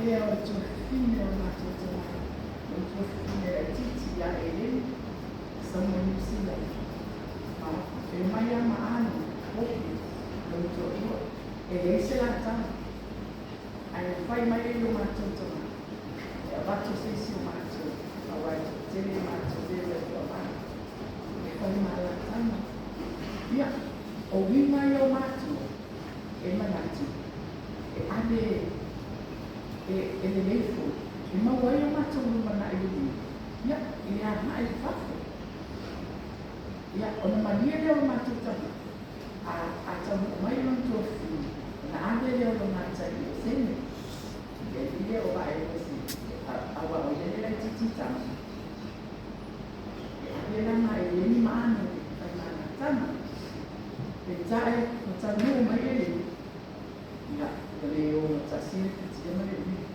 lea o le tuafafine o le matou tamā, o le tuafafine laitiiti ia Eleni, sau mai Niu Sila, ma e omai lava ma Ano, Hope, lona toalua. E leai se lataga, ae na fai mai ai lo matou tamā, e avatu se isi o matou, aua e toatele matou lea ua toavalu, e fai ma alataga. Ia, o uiga ia o matua, e manatu, e ave e lelei foi, e maua ai o matou lumanai lelei, ia, i le agai i fafo. Ia, ona malie lea o le matou tama, a taunuu mai lona tuafafine, ona ave lea o lona ata i Osene, i le alii lea o Vaelosi, aua o ia le laitiiti tama. E ave la ma Eleni ma Ano e fai ma alataga. Peitai, na taunuu mai Eleni, ia, ua le ogatasi le futia ma le uila.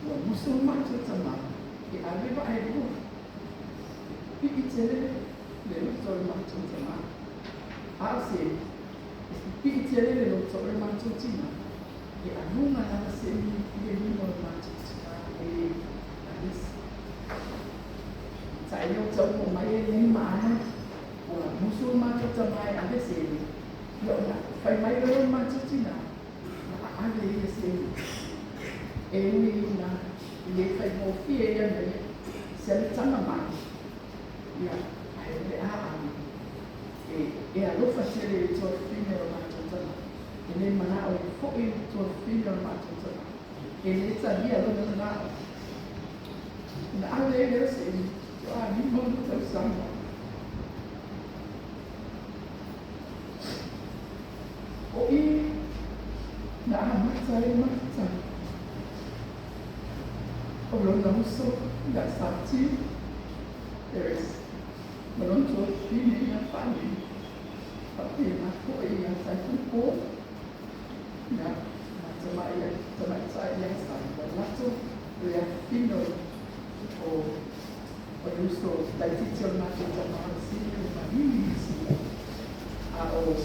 Ua musu le matou tama e ave vaelua. Pipii tele le loto o le matou tama. A o se pipii tele le loto o le matou tina, e aluga lava Semi i le lima o le matou tina e le alisi. Taʻi o taunuu mai Eleni ma Ano, ua musu le matou tama e ave Semi, ia ona fai mai loa le matou tina, na ave ia Semi. E ui ina e le faigofie ia mea ia, se le tama mai, ia, ae o le a ave. E alofa tele i le tuafafine o le matou tama. E le manao e foi le tuafafine o le matou tama. E le talia lona manao. Na ave ai lea o Semi, toa 5 ona tausaga. O i na amata ai le mafutaga o lona uso ia Satiu Harris ma lona tuafafine ia Fale, faapena foi ia Taitupo, ia ma tamaitai ia Samoa latou le afafine o le uso laitiiti o le matou tama o Sili o Maligi Niu Sila. A o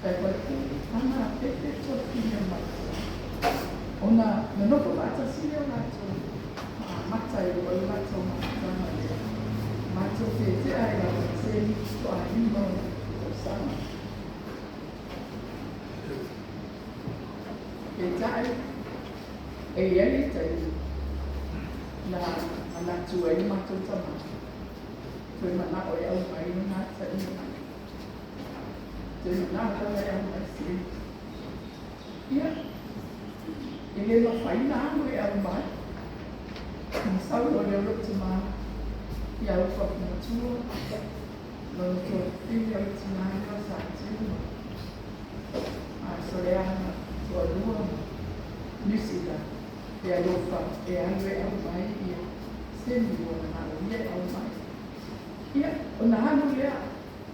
Taipale tama a Pepe tuafafine o le matou tama. Ona nonofo faatasi lea o latou ma amata ai loa le latou mafutaga lea. Matou tetea ai lava ma Semi toa 5 ona tausaga. Peitai, e i ai le taimi na manatu ai le matou tama, toe manao e aumai lona ata ia mai. Toe manao lava e aumai Semi. Ia, e le mafai na alu e aumai. Na sau loa lea o lou tamā ia ufafu matua, lona tuafafine o le tinā lea o Satiu ma Soleana toalua ma Niu Sila, e alofa e alu e aumai ia Semi ua manao ia e aumai. Ia, ona alu lea,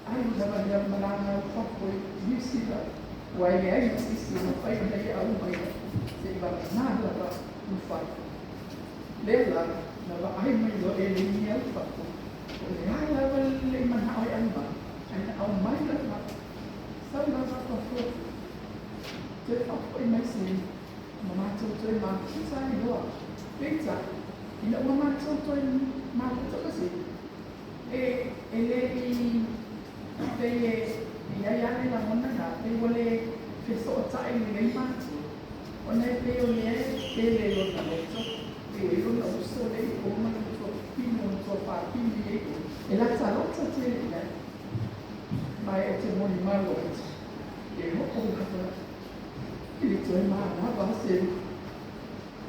alu lava lea o le malaga au fafo i Niu Sila, ua e leai ma se isi e mafai ona ia aumai seʻi vagana lava mafai. Lea la, na vaai mai loa Eleni au fafo, o le a lava le manao e aumai, ae na aumai lava, sau lava fafo, toe faafoi mai Semi, ma matou toe mafuta ai loa. Peitai, ina ua matou toe mafuta ma Semi, e le i pei e i ai lava le lagona na, pei ua le fesootai lelei matou, ona e pei o lea e pele lona loto, e i ai lona uso lea i o ma lona tuafafine, ona tuafafine ia i o, e latalata tele i ai. Ma e te molimau atu, e oo lava i le toe manava a Semi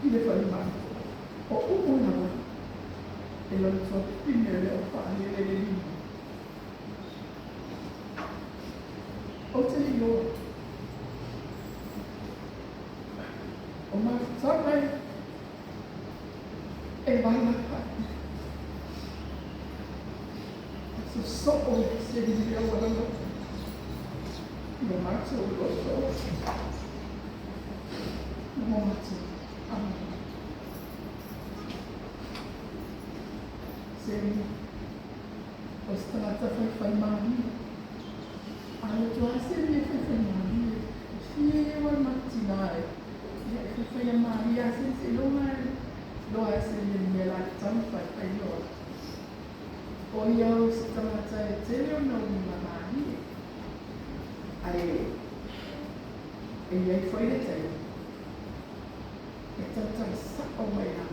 i le falemai. O upu lava e lona tuafafine o le o faalele le lima. Ou te iloa, o mafutaga e valaai. Sosoo Semi i le auala loto. I o matou loto. Ma o matou amoa. Semi, o se tagata faifaimalie. A loto lava Semi e faifaimalie, e fia ia o le matinā e, ia e Taumafai ia malie lava seiloga e iloa lava se mea la te taumafai faailoa atu. O ia o se tagata e tele ona uiga malie, ae e i ai foi le taimi e tautala sa'o mai